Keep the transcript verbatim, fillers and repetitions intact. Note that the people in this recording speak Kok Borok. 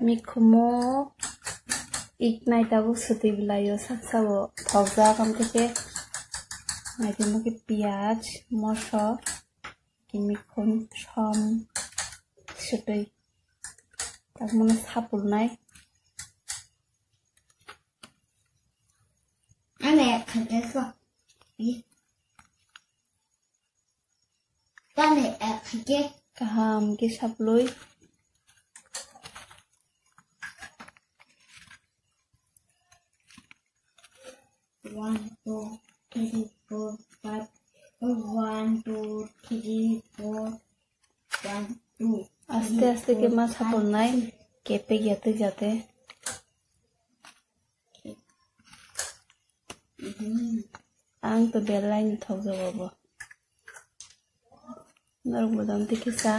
Mikhumo iknai tabuk swtwi bwlaio saksa bo thokjak, amtwkhe naitwmokhe piyaj, moso, mikhun, som, swtwi. Tabukno sapulnai. Ane khajasa. Tane ek hike. Kaham khe saplui. One, two, three, four, five. One, two, three, four. One, two, aste aste khe ma sapulnai, kepek ya tei jate. Ang to belai ni thokjago bo. Norok bo dam tei kisa.